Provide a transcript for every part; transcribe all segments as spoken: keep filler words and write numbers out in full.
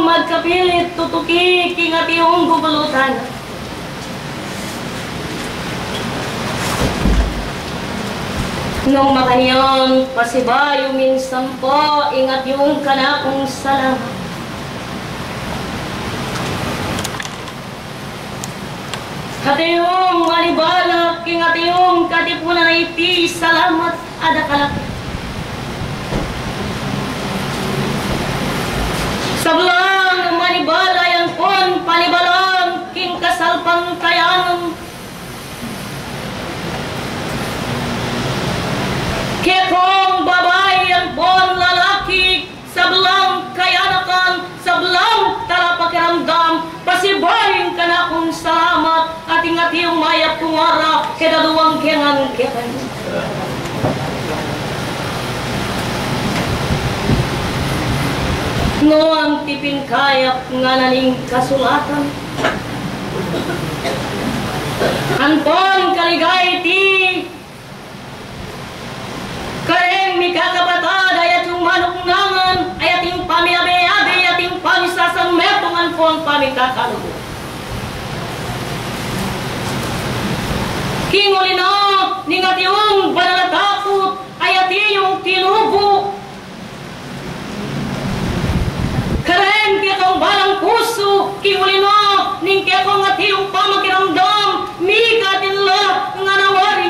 magkapilit tutuki king atiu gugulutan. Nung makanyan, pasibayu minsan pa ing atiu kanakung salamat. Atiu manibalang king atiu katipunan a iti, salamat a dakal. Sablang manibala yang pon panibalang king kasalpantayanan. Kekong babai yang pon lalaki, sablang kayanakan, sablang talapakiramdam, pasibayu ing kanakung salamat, at ing atiu mayap kung ara, kedaduang kengan kekayu. Nuan tipin kayap ngana ning kasulatan. Ampon kaligaya iti kareng mikakapatad, a atiu manuknangan, a atiu pamiabe-abe, a atiu pamisasanmetung ampon pamikakaluguran. King uli na ning atiu banal a takut, a atiu tinubu kareng kekong balang pusu, king uli na ning kekong atiu pamakiramdam, mika atin la ngana wari.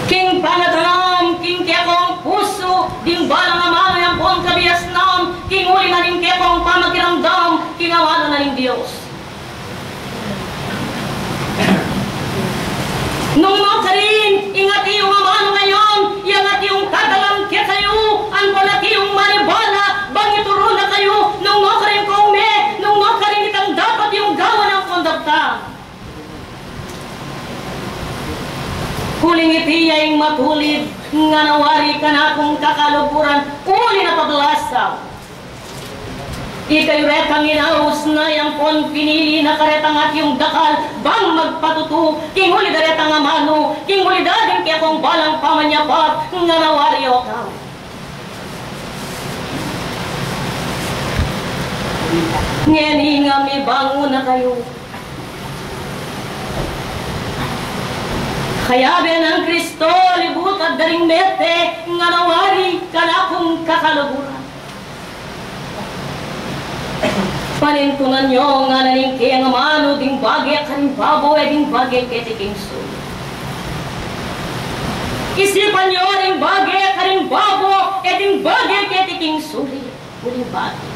King pangatanam king kekong pusu ding balang amanu yang pon kabiasnan, king uli na ning kekong pamakiramdam, king amanu na ning Dios. Nung nukarin ing atiu amanu ngayon, yang atiu tatalam kekayu, ampon atiu manibala, bang ituru na kayu, nung nukarin kong me, nung nukarin itang dapat yung gawan ampon daptan. Uling iti ya ing matulid, ngana wari kanakung kakaluguran, uli na paglasang. Ikayu retang inaus na yang pon pinili na karetang atiu dakal, bang magpatutu, king uli da retang amanu, king uli da ding kekong balang pamanyapat, ngana wari o tau. Ngeni nga mibangun na kayu. Kayabe nang Kristo, libutad da ring mete, ngana wari kanakung kakaluguran. Panintunan yu, ngana ning keyang amanu, ding bage karing babo, e ding bage keti king sulip. Isipan yu ring bage karing babo, e ding bage keti king sulip. Uling bage.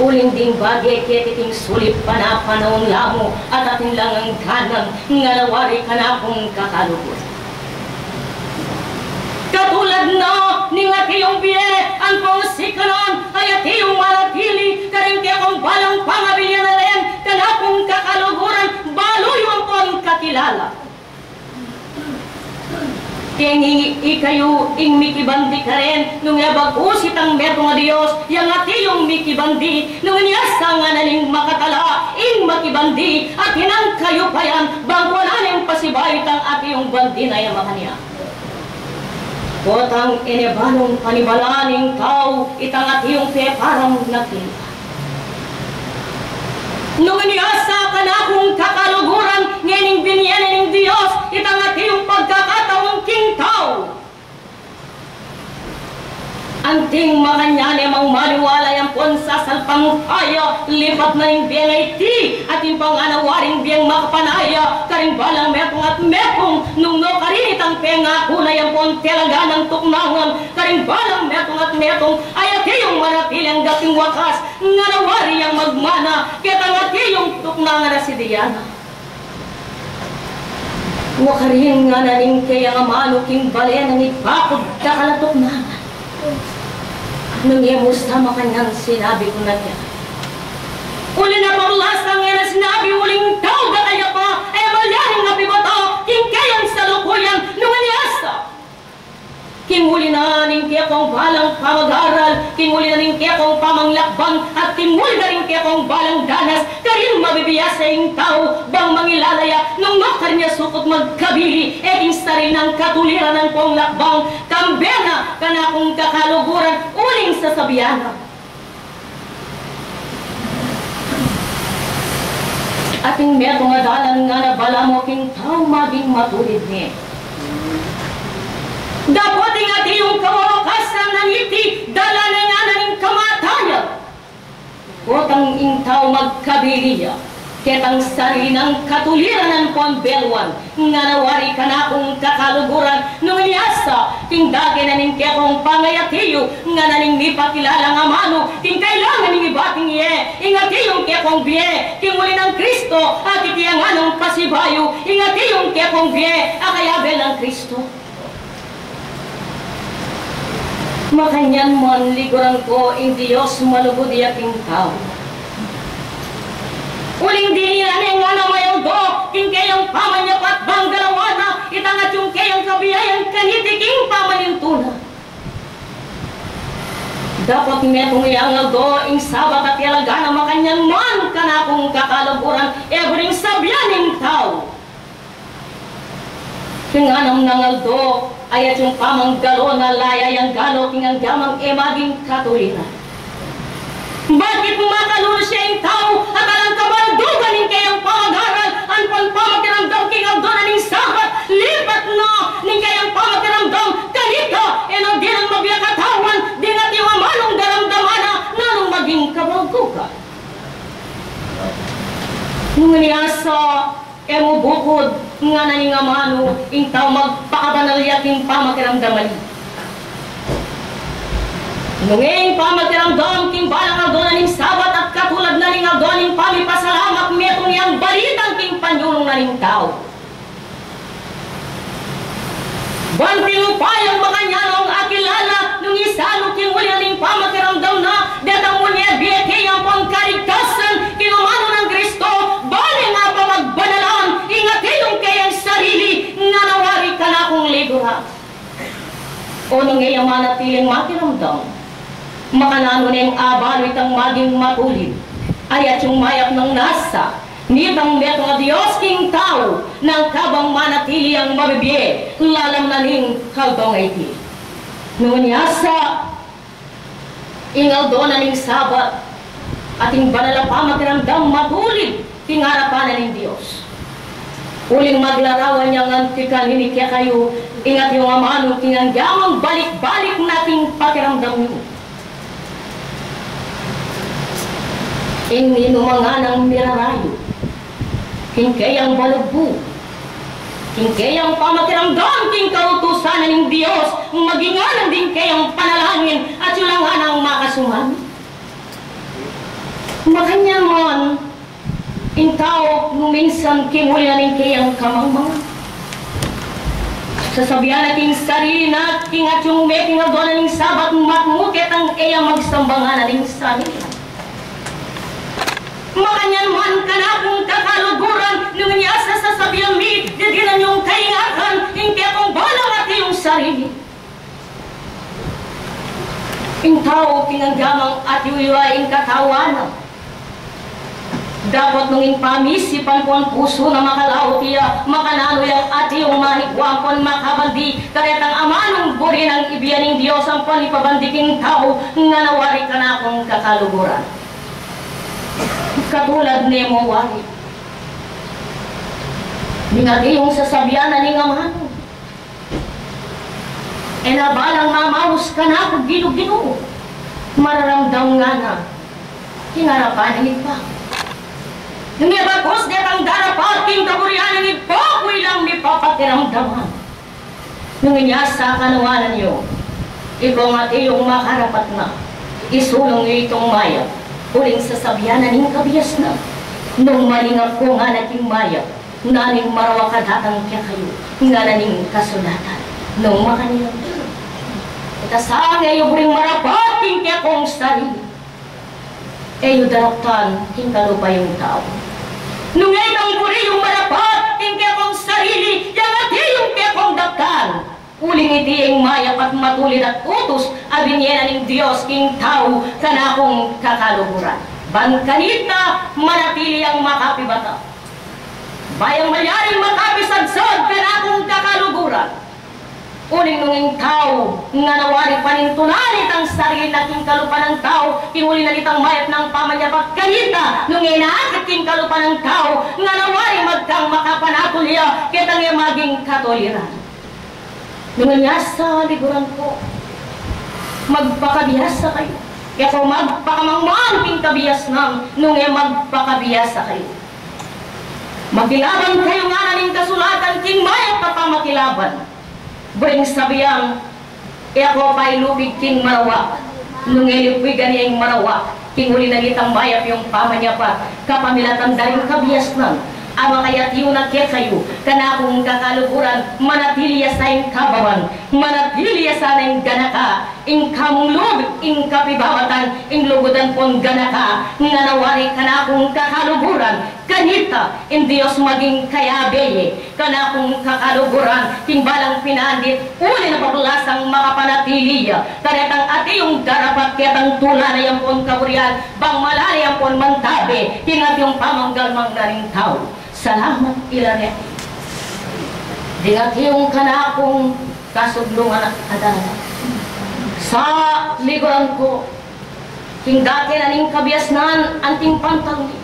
Uling ding bage keti king sulip, panapanaun la mu, at atin lang angganan, ngana wari kanakung kakaluguran. Katulad na ning atiu bie, ampong sikanan, a atiu manatili karing kekong balang pangabilian a ren, kanakung kakaluguran, balu yu ampon kakilala. Keng i-, ikayu ing mikibandi karen, nung e bagus itang metung a Dios, yang atiu mikibandi, nung inyasa ngana ning makatala ing makibandi, atin nang kayupayan, bang kuanan ing pasibayu itang atiu bandi na ya makanyan. Potang e ne balung panibalan ning tau itang atiu peparam na kayupayan. Nung inyasa kanakung kakaluguran, ngening binie ne ning Dios itang atiu pagkakataung king tau. Anting makanyan e mang maniwala yang pon sasalpantaya, lipat na ing bie a iti, atin pang ngana waring bieng makapanaya karing balang metung at metung, nung nukarin itang pengaku na yang pon talaga nang tuknangan karing balang metung at metung, a atiu manatili angga king wakas, ngana wari yang magmana ketang atiu tuknangan a si Diana. Nukarin ngana ning keyang amanu king bale nang ipaku dakal a tuknangan. Nung e mu sa makanyan sinabi ku na keka. Uli na paglasang e na sinabi, uling tau da kaya pa, e malyaring apibata king keyang salukuyan, nung inyasa. King uli na ning ke kekong balang pamag-aral, king uli na ning kekong pamanglakbang, at king uli na ning kekong balang danas, karin mabibiasa ing tau, bang mangilala ya, nung nuktan ya sukut magkabili, e king sarili nang katuliran nang kong lakbang, kambe na kanakung kakaluguran, uling sasabian na. Atin metung a dalan ngana balamu king tau maging matulid ne. Dapot ing atiu kawawakasan na niti dalan ngana ning kamatayan. Potang ing tau magkabili ya ketang sarili nang katuliran ampon beluan, ngana wari kanakung kakaluguran, nung inyasa king dake na ning kekong pangayatiu, ngana ning mipakilalang amanu, king kailangan ning ibating ye, ing atiu kekong bie, king uli nang Kristo, at iti ya nganang pasibayu, ing atiu kekong bie, a kayabe nang Kristo. Makanyan man liguran ko ing Dios malugud ya king tau. Uling dininan ne ngana mayaldo king keyang pamanyapat bang galawan na itang atiu keyang kabiayan kaniti king pamanintu na. Dapot metung yang aldo ing Sabat at yalaga na makanyan man kanakung kakaluguran e buring sabian ning tau. King anam nang aldo, ayat yung pamanggalo na laya yang galo king anggamang e maging katuliran. Bakit makalulus ya ing tau, at alang kabaldugan ning keyang pamag-aral, ampon pamakiramdam king aldo na ning Sabat, lipat na ning keyang pamakiramdam, kanita, e na dinan mabie katawan, ding atiu amanung daramdaman na, nanung maging kabaldugan. Nung ini asa, e mu bukud, ngana ning amanu, ing tau magpakabanal ya king pamakiramdam ali. Nung e ing pamakiramdam king balang aldo na ning Sabat at katulad na ning aldo ning pamipasalamat, metung yang balitang king panyulung na ning tau. Ban king upayang makanyan nong akilala nung isanu king uli na ning pamakiramdam na, detang munye bie keyang pangkaligtasan king amanu nang Kristo, bale nga pa magbanalan, ing atiu keyang sarili, ngana wari kanakung liguran. O nung e ya manatiling makiramdam, makananu neng abalu itang maging matulid? Ayat yung mayap nang nasa nitang metung a Dios king tau, nang kabang manatili yang mabibie lalam na ning aldo a iti. Nung inyasa ing aldo na ning Sabat, ating banal a pamakiramdam matulid king arapan na ning Dios. Uling maglarawan yang anti kanini kekayu, ing atiu amanu king anggamang balik-balik na king pakiramdam yu. Ing ninumang nganang mirarayu king keyang balugbu, king keyang pamakiramdam king kautusan na ning Dios, maging nganang ding keyang panalangin, atiu la nganang makasuman. Makanyan man, ing tau nung minsan king uli na ning keyang kamangmangan, sasabian na king sarili na, king atiu metung a aldo na ning Sabat, matmu ketang e ya magsamba, ngana ning sarili. Makanyan man kanakung kakaluguran, nung inyasa sasabian mi, didinan yung kaingatan ing kekong balang atiu sarili. Ing tau king anggamang atiu ya ing katawan na, dapot nung ing pamisipan ampon pusu na makalaut ya, makananu yang atiu manigwa ampon makabandi karetang amanung buri nang ibie ning Dios ampon ipabandi king tau, ngana wari kanakung kakaluguran. Katulad ne mu wari ning atiu sasabian na ning amanu, e na balang mamaus kanaku, Ginu, Ginu, mararamdam ngana king arapan ning Ibpa ku? Nung e bakus detang darapat king kaburian ning Ibpa ku ilang mipapakiramdaman. Nung inyasa, kanawanan yu, ikong atiu makarapat na, isulung yu itung mayap, uling sasabian na ning kabiasnan. Nung malingap ku ngana king mayap, naning marawa ka datang kekayu, ngana ning kasulatan. Nung makanyan, ita sang e yu buring marapat king kekong sarili, e yu daraptan king kalupa yung tau. Nung e kang buri yung marapat king kekong sarili, yang atiu kekong daptan, uling Iti ing mayap at matulid at utus a binie na ning Dios king tau, kanakung kakaluguran. Ban kanita manatili yang makapibata. Ba yang malyaring makapisagsag, kanakung kakaluguran. Uling nung ing tau, nganawari panintunan itang sarili na king kalupa nang tau, king uli na nitang mayap nang pamanyapat kanita, nung e na akit king kalupa nang tau, nganawari magkang makapanatul ya, ketang e maging katuliran. Nung inya sa liguran ku, magpakabiasa kayu. Kaya ku magpakamangmang king kabiasnan, nung e magpakabiasa kayu. Makilaban kayu ngana ning kasulatan king mayap a pamakilaban. Buring sabian, e ku pa ilubig king marawa, nung e lipwigan ya ing marawa, king uli na nitang mayap yung pamanyapat, kapamilatan da ring kabiasnan, a makayati yu na kekayu, kanakung kakaluguran, manatili ya sa ing kababan, manatili ya sa ing ganaka, ing kamung lub, ing kapibawatan, ing lugudan pon ganaka, nganawari kanakung kakaluguran, kanita, ing Dios maging kayabe ye, kanakung kakaluguran, king balang pinandit, uli na pablasang makapanatili ya, karetang ati yung darapat, ketang tula na yang pon kaburian, bang malari yang pon mantabe, king ati yung pamanggalmang na ring tau. Salamat, Ilaret. Ding ati yung kanakung kasudlungan at adalan. Sa liguran ku, king dati na ning kabiasnan, anting pantang ni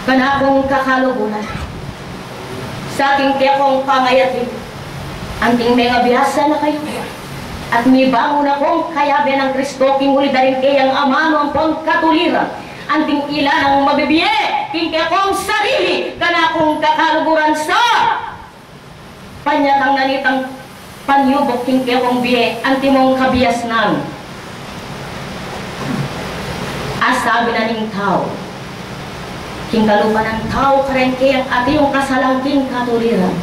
kanakung kakaluguran. Sa king kekong pangayati, anting mengabiasa na kayu, at mibangun na kung kayabe nang Kristo, king uli da ring keyang amanu ampon katuliran, anting ila nang mabibie, king kekong sarili, kanakung kakaluguran sa panyatang na nitang panyubuk king kekong bie, antimong kabiasnan. Asabi na ning tau, king kalupa nang tau, kareng keyang ati yung kasalang king katuliran.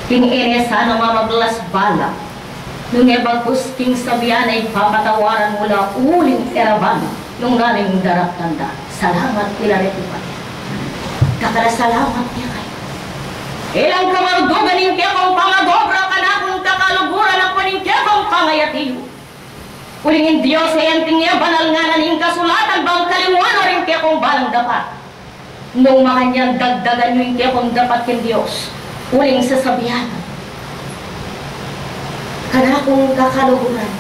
King e ne sana mamaglas bala, nung e bagkus king sabian na ipapatawaran mu la uling e ra bala, nung nanu ing daraptan da. Salamat, Ilaret, Ipat. Kakala salamat kekayu. Ilang kamardugan ing kekong pamagobra, kanakung kakaluguran, ampon ing kekong pangayati yu. Uling ing Dios e anting e banal ngana ning kasulatan, bang kalinguan no ring kekong balang dapat. Nung makanyan, dagdagan yu ing kekong dapat king Dios. Uling sasabian, kanakung kakaluguran,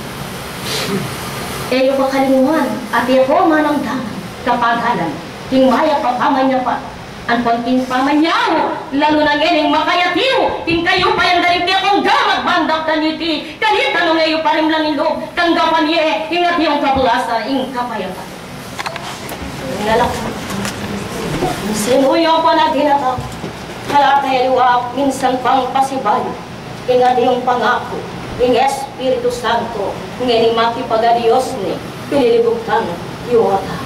e yu kakalinguan, ati ku manamdaman kapagalan king mayap a pamanyapat ampon king pamanyaut, lalu na ngening makayati yu king kayupayan da ring kekong gamat, ban daptan yu iti, kanita nung e yu pa rin lang ilub, tanggapan ye ing ati yung kabulasan, ing kapayapan. Ngalak. Sinu yu pa na dinatang, kalate liwa, minsan pang pasibayu, ing ati yung pangaku ning Espiritu Santo, ngeni makipag-Dios ne, pinilibugtan yu ata.